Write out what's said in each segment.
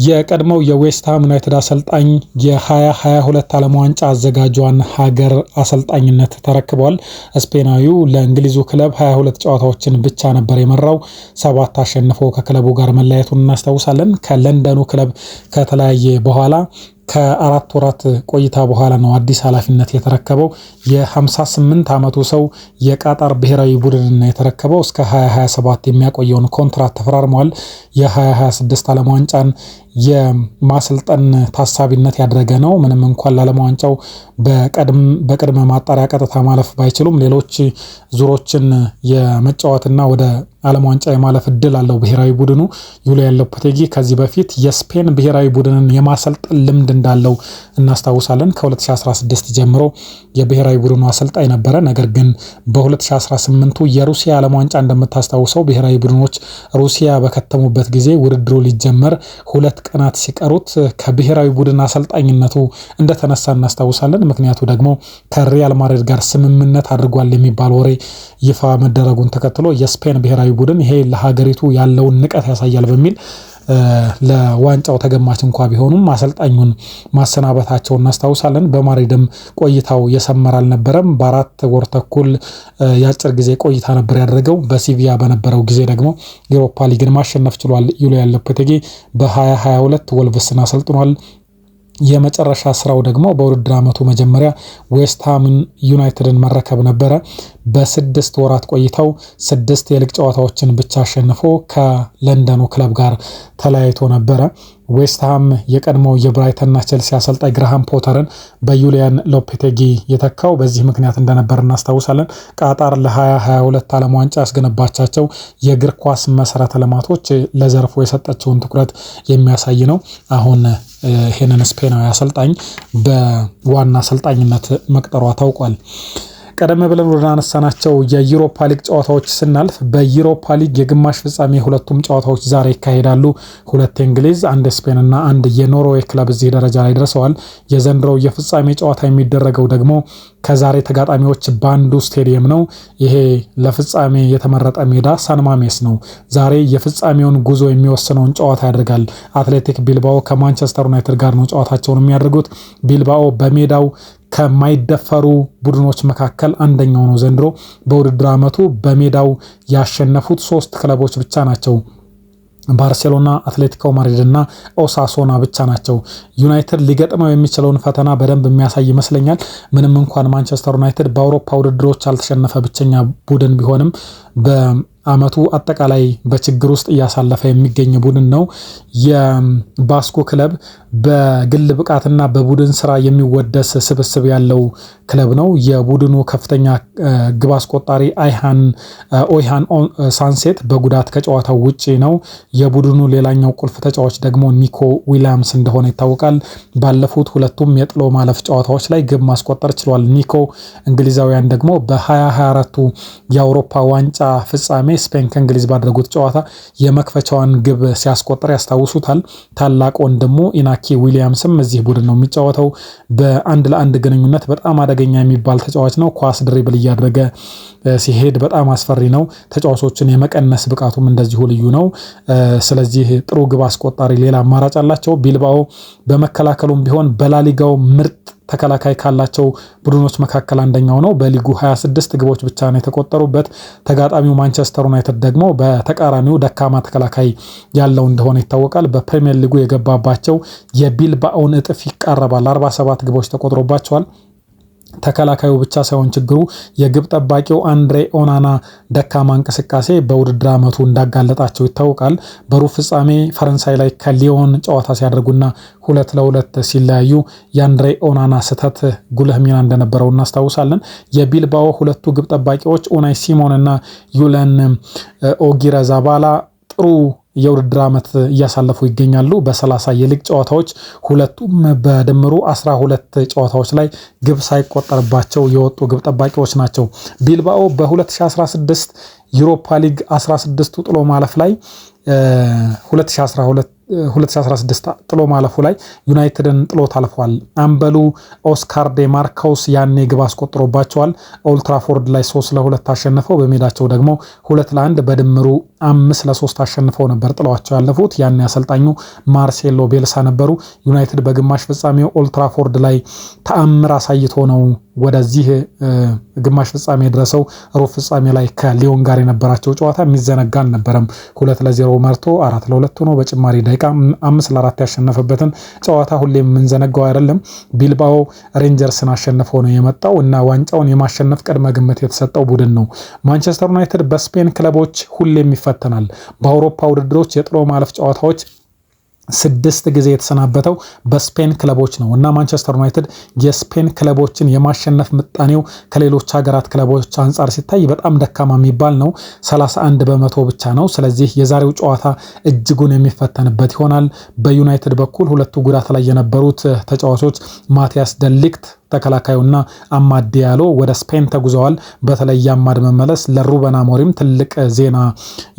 የቀድሞው የዌስትሃም ዩናይትድ አሰልጣኝ የ2022 ዓለም ዋንጫ አዘጋጇን ሀገር አሰልጣኝነት ተረክቧል። ስፔናዊው ለእንግሊዙ ክለብ 22 ጨዋታዎችን ብቻ ነበር የመራው። 7 አሸንፎ ከክለቡ ጋር መለያየቱን እናስታውሳለን። ከለንደኑ ክለብ ከተለያየ በኋላ ከ4 ወራት ቆይታ በኋላ ነው አዲስ ኃላፊነት የተረከበው። የ58 ዓመቱ ሰው የቃጣር ብሔራዊ ቡድንን የተረከበው እስከ 2027 የሚያቆየውን ኮንትራት ተፈራርመዋል። የ2026 ዓለም ዋንጫን የማሰልጠን ታሳቢነት ያደረገ ነው። ምንም እንኳን ለዓለም ዋንጫው በቅድመ ማጣሪያ ቀጥታ ማለፍ ባይችሉም ሌሎች ዙሮችን የመጫወትና ወደ ዓለም ዋንጫ የማለፍ እድል አለው ብሔራዊ ቡድኑ። ዩሊያን ሎፔቴጊ ከዚህ በፊት የስፔን ብሔራዊ ቡድንን የማሰልጠን ልምድ እንዳለው እናስታውሳለን። ከ2016 ጀምሮ የብሔራዊ ቡድኑ አሰልጣኝ ነበረ። ነገር ግን በ2018ቱ የሩሲያ ዓለም ዋንጫ እንደምታስታውሰው ብሔራዊ ቡድኖች ሩሲያ በከተሙበት ጊዜ ውድድሩ ሊጀመር 2 ቀናት ሲቀሩት ከብሔራዊ ቡድን አሰልጣኝነቱ እንደተነሳ እናስታውሳለን። ምክንያቱ ደግሞ ከሪያል ማድሪድ ጋር ስምምነት አድርጓል የሚባል ወሬ ይፋ መደረጉን ተከትሎ የስፔን ብሔራዊ ቡድን ይሄ ለሀገሪቱ ያለውን ንቀት ያሳያል በሚል ለዋንጫው ተገማች እንኳ ቢሆኑም አሰልጣኙን ማሰናበታቸውን እናስታውሳለን። በማድሪድም ቆይታው የሰመረ አልነበረም። በ4 ወር ተኩል የአጭር ጊዜ ቆይታ ነበር ያደረገው። በሲቪያ በነበረው ጊዜ ደግሞ ዩሮፓ ሊግን ማሸነፍ ችሏል። ዩሊያን ሎፔቴጊ በ2022 ወልቭስን አሰልጥኗል። የመጨረሻ ስራው ደግሞ በውድድር ዓመቱ መጀመሪያ ዌስትሃም ዩናይትድን መረከብ ነበረ። በ6 ወራት ቆይታው 6 የሊግ ጨዋታዎችን ብቻ አሸንፎ ከለንደኑ ክለብ ጋር ተለያይቶ ነበረ። ዌስትሃም የቀድሞው የብራይተንና ቼልሲ አሰልጣኝ ግርሃም ፖተርን በዩሊያን ሎፔቴጊ የተካው በዚህ ምክንያት እንደነበር እናስታውሳለን። ቃጣር ለ2022 ዓለም ዋንጫ ያስገነባቻቸው የእግር ኳስ መሰረተ ልማቶች ለዘርፉ የሰጠችውን ትኩረት የሚያሳይ ነው። አሁን ይህንን ስፔናዊ አሰልጣኝ በዋና አሰልጣኝነት መቅጠሯ ታውቋል። ቀደም ብለን ወደ አነሳናቸው የዩሮፓ ሊግ ጨዋታዎች ስናልፍ በዩሮፓ ሊግ የግማሽ ፍጻሜ ሁለቱም ጨዋታዎች ዛሬ ይካሄዳሉ። ሁለት የእንግሊዝ፣ አንድ ስፔን እና አንድ የኖርዌይ ክለብ እዚህ ደረጃ ላይ ደርሰዋል። የዘንድሮው የፍጻሜ ጨዋታ የሚደረገው ደግሞ ከዛሬ ተጋጣሚዎች በአንዱ ስቴዲየም ነው። ይሄ ለፍጻሜ የተመረጠ ሜዳ ሳንማሜስ ነው። ዛሬ የፍጻሜውን ጉዞ የሚወስነውን ጨዋታ ያደርጋል። አትሌቲክ ቢልባኦ ከማንቸስተር ዩናይትድ ጋር ነው ጨዋታቸውን የሚያደርጉት። ቢልባኦ በሜዳው ከማይደፈሩ ቡድኖች መካከል አንደኛው ነው። ዘንድሮ በውድድር ዓመቱ በሜዳው ያሸነፉት ሶስት ክለቦች ብቻ ናቸው። ባርሴሎና፣ አትሌቲኮ ማድሪድ እና ኦሳሶና ብቻ ናቸው። ዩናይትድ ሊገጥመው የሚችለውን ፈተና በደንብ የሚያሳይ ይመስለኛል። ምንም እንኳን ማንቸስተር ዩናይትድ በአውሮፓ ውድድሮች ያልተሸነፈ ብቸኛ ቡድን ቢሆንም በአመቱ አጠቃላይ በችግር ውስጥ እያሳለፈ የሚገኝ ቡድን ነው። የባስኩ ክለብ በግል ብቃትና በቡድን ስራ የሚወደስ ስብስብ ያለው ክለብ ነው። የቡድኑ ከፍተኛ ግብ አስቆጣሪ ኦይሃን ሳንሴት በጉዳት ከጨዋታው ውጪ ነው። የቡድኑ ሌላኛው ቁልፍ ተጫዋች ደግሞ ኒኮ ዊሊያምስ እንደሆነ ይታወቃል። ባለፉት ሁለቱም የጥሎ ማለፍ ጨዋታዎች ላይ ግብ ማስቆጠር ችሏል። ኒኮ እንግሊዛውያን ደግሞ በ2024ቱ የአውሮፓ ዋንጫ ፍጻሜ ስፔን ከእንግሊዝ ባደረጉት ጨዋታ የመክፈቻዋን ግብ ሲያስቆጥር ያስታውሱታል። ታላቅ ወንድሙ ኢናኪ ዊሊያምስም እዚህ ቡድን ነው የሚጫወተው። በአንድ ለአንድ ግንኙነት በጣም አደገኛ የሚባል ተጫዋች ነው። ኳስ dribble እያደረገ ሲሄድ በጣም አስፈሪ ነው። ተጫዋቾችን የመቀነስ ብቃቱም እንደዚሁ ልዩ ነው። ስለዚህ ጥሩ ግብ አስቆጣሪ ሌላ አማራጭ አላቸው። ቢልባኦ በመከላከሉም ቢሆን በላሊጋው ምርጥ ተከላካይ ካላቸው ቡድኖች መካከል አንደኛው ነው። በሊጉ 26 ግቦች ብቻ ነው የተቆጠሩበት። ተጋጣሚው ማንቸስተር ዩናይትድ ደግሞ በተቃራኒው ደካማ ተከላካይ ያለው እንደሆነ ይታወቃል። በፕሪሚየር ሊጉ የገባባቸው የቢልባኦን እጥፍ ይቃረባል። 47 ግቦች ተቆጥሮባቸዋል። ተከላካዩ ብቻ ሳይሆን ችግሩ የግብ ጠባቂው አንድሬ ኦናና ደካማ እንቅስቃሴ በውድድር ዓመቱ እንዳጋለጣቸው ይታወቃል። በሩብ ፍጻሜ ፈረንሳይ ላይ ከሊዮን ጨዋታ ሲያደርጉና 2-2 ሲለያዩ የአንድሬ ኦናና ስህተት ጉልህ ሚና እንደነበረው እናስታውሳለን። የቢልባኦ ሁለቱ ግብ ጠባቂዎች ኡናይ ሲሞን እና ዩለን ኦጊረዛባላ ጥሩ የውድድር ዓመት እያሳለፉ ይገኛሉ። በ30 የሊግ ጨዋታዎች ሁለቱም በድምሩ 12 ጨዋታዎች ላይ ግብ ሳይቆጠርባቸው የወጡ ግብ ጠባቂዎች ናቸው። ቢልባኦ በ2016 ዩሮፓ ሊግ 16ቱ ጥሎ ማለፍ ላይ 2012 2016 ጥሎ ማለፉ ላይ ዩናይትድን ጥሎት አልፏል። አምበሉ ኦስካር ዴ ማርኮስ ያኔ ግብ አስቆጥሮባቸዋል። ኦልትራፎርድ ላይ 3-2 አሸንፈው በሜዳቸው ደግሞ 2-1 በድምሩ 5-3 አሸንፈው ነበር ጥለዋቸው ያለፉት። ያኔ አሰልጣኙ ማርሴሎ ቤልሳ ነበሩ። ዩናይትድ በግማሽ ፍጻሜው ኦልትራፎርድ ላይ ተአምር አሳይቶ ነው ወደዚህ ግማሽ ፍጻሜ የደረሰው። ሩብ ፍጻሜ ላይ ከሊዮን ጋር የነበራቸው ጨዋታ የሚዘነጋ አልነበረም። 2-0 መርቶ 4-2 ሆኖ በጭማሪ ደቂቃ 5-4 ያሸነፈበትን ጨዋታ ሁሌም የምንዘነጋው አይደለም። ቢልባኦ ሬንጀርስን አሸንፎ ነው የመጣው እና ዋንጫውን የማሸነፍ ቅድመ ግምት የተሰጠው ቡድን ነው። ማንቸስተር ዩናይትድ በስፔን ክለቦች ሁሌም ይፈተናል። በአውሮፓ ውድድሮች የጥሎ ማለፍ ጨዋታዎች 6 ጊዜ የተሰናበተው በስፔን ክለቦች ነው እና ማንቸስተር ዩናይትድ የስፔን ክለቦችን የማሸነፍ ምጣኔው ከሌሎች ሀገራት ክለቦች አንጻር ሲታይ በጣም ደካማ የሚባል ነው። 31% ብቻ ነው። ስለዚህ የዛሬው ጨዋታ እጅጉን የሚፈተንበት ይሆናል። በዩናይትድ በኩል ሁለቱ ጉዳት ላይ የነበሩት ተጫዋቾች ማቲያስ ደሊክት ተከላካዩና አማድ ዲያሎ ወደ ስፔን ተጉዘዋል። በተለይ የአማድ መመለስ ለሩበን አሞሪም ትልቅ ዜና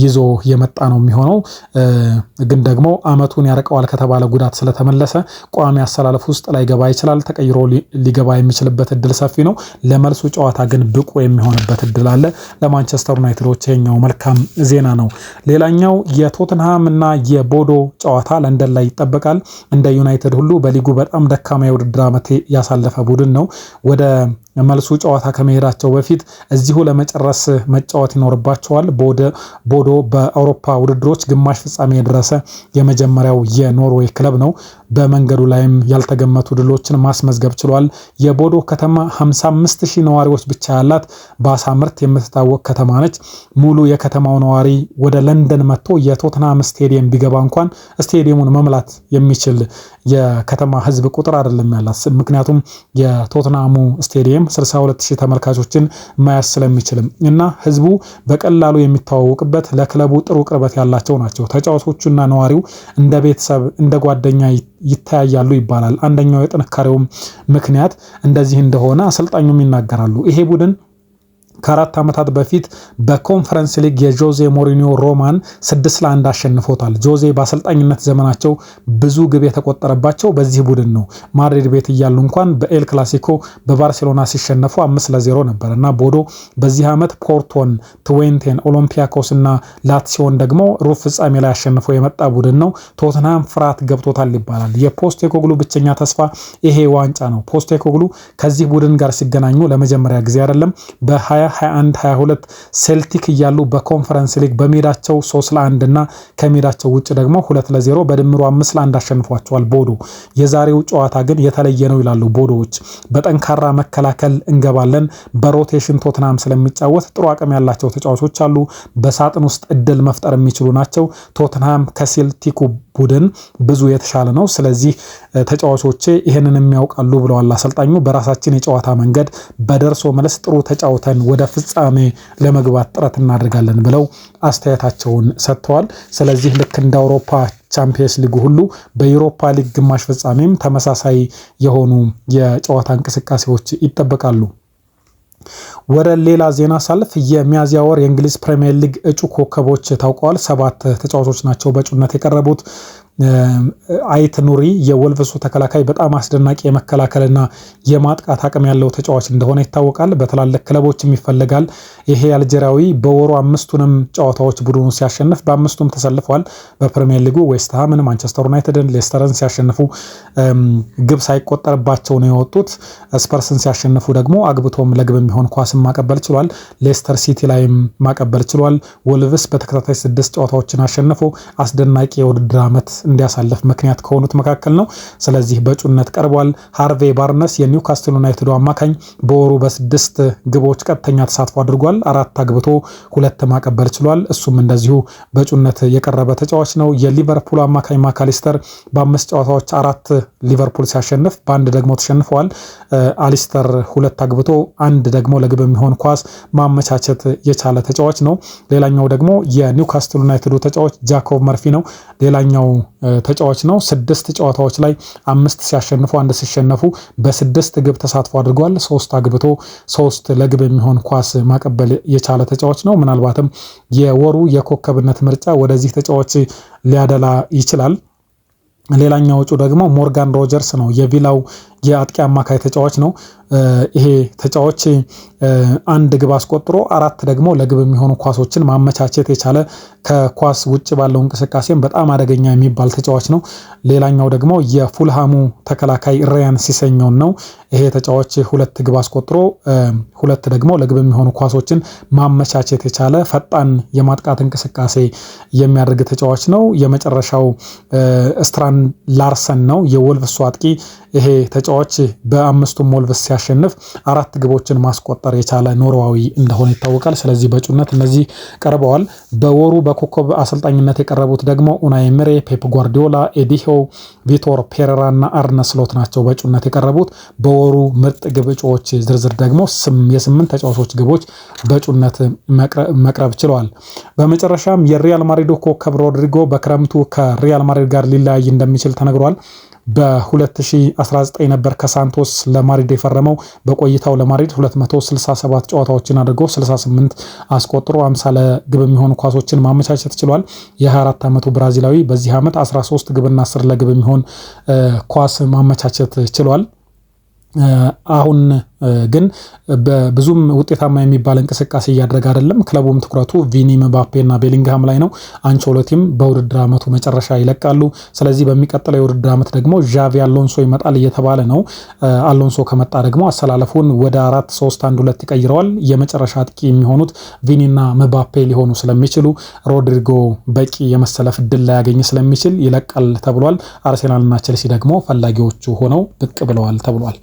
ይዞ የመጣ ነው የሚሆነው። ግን ደግሞ አመቱን ያርቀዋል ከተባለ ጉዳት ስለተመለሰ ቋሚ አሰላለፍ ውስጥ ላይገባ ይችላል። ተቀይሮ ሊገባ የሚችልበት እድል ሰፊ ነው። ለመልሱ ጨዋታ ግን ብቁ የሚሆንበት እድል አለ። ለማንቸስተር ዩናይትዶች ይሄኛው መልካም ዜና ነው። ሌላኛው የቶትንሃም እና የቦዶ ጨዋታ ለንደን ላይ ይጠበቃል። እንደ ዩናይትድ ሁሉ በሊጉ በጣም ደካማ የውድድር ዓመት ያሳለፈ ቡድን ነው። ወደ መልሱ ጨዋታ ከመሄዳቸው በፊት እዚሁ ለመጨረስ መጫወት ይኖርባቸዋል። ቦዶ በአውሮፓ ውድድሮች ግማሽ ፍጻሜ የደረሰ የመጀመሪያው የኖርዌይ ክለብ ነው። በመንገዱ ላይም ያልተገመቱ ድሎችን ማስመዝገብ ችሏል። የቦዶ ከተማ 55,000 ነዋሪዎች ብቻ ያላት በአሳ ምርት የምትታወቅ ከተማ ነች። ሙሉ የከተማው ነዋሪ ወደ ለንደን መጥቶ የቶትንሃም ስቴዲየም ቢገባ እንኳን ስቴዲየሙን መምላት የሚችል የከተማ ሕዝብ ቁጥር አይደለም ያላት። ምክንያቱም የቶትንሃሙ ስቴዲየም 62,000 ተመልካቾችን መያዝ ስለሚችልም እና ህዝቡ በቀላሉ የሚተዋወቅበት ለክለቡ ጥሩ ቅርበት ያላቸው ናቸው። ተጫዋቾቹና ነዋሪው እንደ ቤተሰብ እንደ ጓደኛ ይተያያሉ ይባላል። አንደኛው የጥንካሬውም ምክንያት እንደዚህ እንደሆነ አሰልጣኙም ይናገራሉ። ይሄ ቡድን ከ4 ዓመታት በፊት በኮንፈረንስ ሊግ የጆዜ ሞሪኒዮ ሮማን 6-1 አሸንፎታል። ጆዜ በአሰልጣኝነት ዘመናቸው ብዙ ግብ የተቆጠረባቸው በዚህ ቡድን ነው። ማድሪድ ቤት እያሉ እንኳን በኤል ክላሲኮ በባርሴሎና ሲሸነፉ 5-0 ነበር እና ቦዶ በዚህ ዓመት ፖርቶን፣ ትዌንቴን፣ ኦሎምፒያኮስ እና ላትሲዮን ደግሞ ሩብ ፍጻሜ ላይ አሸንፎ የመጣ ቡድን ነው። ቶትንሃም ፍርሃት ገብቶታል ይባላል። የፖስቴኮግሉ ብቸኛ ተስፋ ይሄ ዋንጫ ነው። ፖስቴኮግሉ ከዚህ ቡድን ጋር ሲገናኙ ለመጀመሪያ ጊዜ አይደለም። በ2021-22 ሴልቲክ እያሉ በኮንፈረንስ ሊግ በሜዳቸው 3-1 እና ከሜዳቸው ውጭ ደግሞ 2-0 በድምሩ 5-1 አሸንፏቸዋል ቦዶ። የዛሬው ጨዋታ ግን የተለየ ነው ይላሉ ቦዶዎች። በጠንካራ መከላከል እንገባለን። በ rotation ቶትናም ስለሚጫወት ጥሩ አቅም ያላቸው ተጫዋቾች አሉ። በሳጥን ውስጥ እድል መፍጠር የሚችሉ ናቸው። ቶትንሃም ከሴልቲኩ ቡድን ብዙ የተሻለ ነው። ስለዚህ ተጫዋቾቼ ይህንን የሚያውቃሉ ብለዋል አሰልጣኙ። በራሳችን የጨዋታ መንገድ በደርሶ መልስ ጥሩ ተጫውተን ወደ ፍጻሜ ለመግባት ጥረት እናደርጋለን ብለው አስተያየታቸውን ሰጥተዋል። ስለዚህ ልክ እንደ አውሮፓ ቻምፒየንስ ሊጉ ሁሉ በዩሮፓ ሊግ ግማሽ ፍጻሜም ተመሳሳይ የሆኑ የጨዋታ እንቅስቃሴዎች ይጠበቃሉ። ወደ ሌላ ዜና ሳልፍ የሚያዝያ ወር የእንግሊዝ ፕሪሚየር ሊግ እጩ ኮከቦች ታውቀዋል። 7 ተጫዋቾች ናቸው በእጩነት የቀረቡት። አይት ኑሪ የወልቭሱ ተከላካይ በጣም አስደናቂ የመከላከልና የማጥቃት አቅም ያለው ተጫዋች እንደሆነ ይታወቃል። በትላልቅ ክለቦችም ይፈለጋል። ይሄ አልጄሪያዊ በወሩ 5ቱንም ጨዋታዎች ቡድኑ ሲያሸንፍ በ5ቱም ተሰልፈዋል። በፕሪሚየር ሊጉ ዌስትሃምን፣ ማንቸስተር ዩናይትድን፣ ሌስተርን ሲያሸንፉ ግብ ሳይቆጠርባቸው ነው የወጡት። ስፐርስን ሲያሸንፉ ደግሞ አግብቶም ለግብ የሚሆን ኳስን ማቀበል ችሏል። ሌስተር ሲቲ ላይም ማቀበል ችሏል። ወልቭስ በተከታታይ 6 ጨዋታዎችን አሸንፎ አስደናቂ የውድድር ዓመት እንዲያሳልፍ ምክንያት ከሆኑት መካከል ነው። ስለዚህ በእጩነት ቀርቧል። ሃርቬ ባርነስ የኒውካስትል ዩናይትዱ አማካኝ በወሩ በ6 ግቦች ቀጥተኛ ተሳትፎ አድርጓል። 4 አግብቶ 2 ማቀበል ችሏል። እሱም እንደዚሁ በእጩነት የቀረበ ተጫዋች ነው። የሊቨርፑል አማካኝ ማካሊስተር በ5 ጨዋታዎች 4 ሊቨርፑል ሲያሸንፍ በ1 ደግሞ ተሸንፈዋል። አሊስተር 2 አግብቶ 1 ደግሞ ለግብ የሚሆን ኳስ ማመቻቸት የቻለ ተጫዋች ነው። ሌላኛው ደግሞ የኒውካስትል ዩናይትዱ ተጫዋች ጃኮብ መርፊ ነው። ሌላኛው ተጫዋች ነው። 6 ጨዋታዎች ላይ 5 ሲያሸንፉ 1 ሲሸነፉ በ6 ግብ ተሳትፎ አድርጓል። 3 አግብቶ 3 ለግብ የሚሆን ኳስ ማቀበል የቻለ ተጫዋች ነው። ምናልባትም የወሩ የኮከብነት ምርጫ ወደዚህ ተጫዋች ሊያደላ ይችላል። ሌላኛው እጩ ደግሞ ሞርጋን ሮጀርስ ነው። የቪላው የአጥቂ አማካይ ተጫዋች ነው። ይሄ ተጫዋች አንድ ግብ አስቆጥሮ አራት ደግሞ ለግብ የሚሆኑ ኳሶችን ማመቻቸት የቻለ፣ ከኳስ ውጭ ባለው እንቅስቃሴም በጣም አደገኛ የሚባል ተጫዋች ነው። ሌላኛው ደግሞ የፉልሃሙ ተከላካይ ሪያን ሴሴኞን ነው። ይሄ ተጫዋች ሁለት ግብ አስቆጥሮ ሁለት ደግሞ ለግብ የሚሆኑ ኳሶችን ማመቻቸት የቻለ፣ ፈጣን የማጥቃት እንቅስቃሴ የሚያደርግ ተጫዋች ነው። የመጨረሻው ስትራንድ ላርሰን ነው፣ የወልቭሱ አጥቂ። ይሄ ተጫዋች በአምስቱም ወልቭስ ሲያሸንፍ አራት ግቦችን ማስቆጠር የቻለ ኖርዋዊ እንደሆነ ይታወቃል። ስለዚህ በእጩነት እነዚህ ቀርበዋል። በወሩ በኮከብ አሰልጣኝነት የቀረቡት ደግሞ ኡናይ ኤምሬ፣ ፔፕ ጓርዲዮላ፣ ኤዲ ሃው፣ ቪቶር ፔሬራ እና አርነ ስሎት ናቸው በእጩነት የቀረቡት። በወሩ ምርጥ ግብ እጩዎች ዝርዝር ደግሞ የስምንት ተጫዋቾች ግቦች በእጩነት መቅረብ ችለዋል። በመጨረሻም የሪያል ማድሪዱ ኮከብ ሮድሪጎ በክረምቱ ከሪያል ማድሪድ ጋር ሊለያይ እንደሚችል ተነግሯል። በ2019 ነበር ከሳንቶስ ለማድሪድ የፈረመው። በቆይታው ለማድሪድ 267 ጨዋታዎችን አድርጎ 68 አስቆጥሮ 50 ለግብ የሚሆኑ ኳሶችን ማመቻቸት ችሏል። የ24 ዓመቱ ብራዚላዊ በዚህ ዓመት 13 ግብና 10 ለግብ የሚሆን ኳስ ማመቻቸት ችሏል። አሁን ግን ብዙም ውጤታማ የሚባል እንቅስቃሴ እያደረገ አይደለም። ክለቡም ትኩረቱ ቪኒ፣ ምባፔ እና ቤሊንግሃም ላይ ነው። አንቸሎቲም በውድድር ዓመቱ መጨረሻ ይለቃሉ። ስለዚህ በሚቀጥለው የውድድር ዓመት ደግሞ ዣቪ አሎንሶ ይመጣል እየተባለ ነው። አሎንሶ ከመጣ ደግሞ አሰላለፉን ወደ 4-3-1-2 ይቀይረዋል። የመጨረሻ አጥቂ የሚሆኑት ቪኒና ምባፔ ሊሆኑ ስለሚችሉ ሮድሪጎ በቂ የመሰለፍ እድል ላያገኝ ስለሚችል ይለቃል ተብሏል። አርሴናልና ቼልሲ ደግሞ ፈላጊዎቹ ሆነው ብቅ ብለዋል ተብሏል።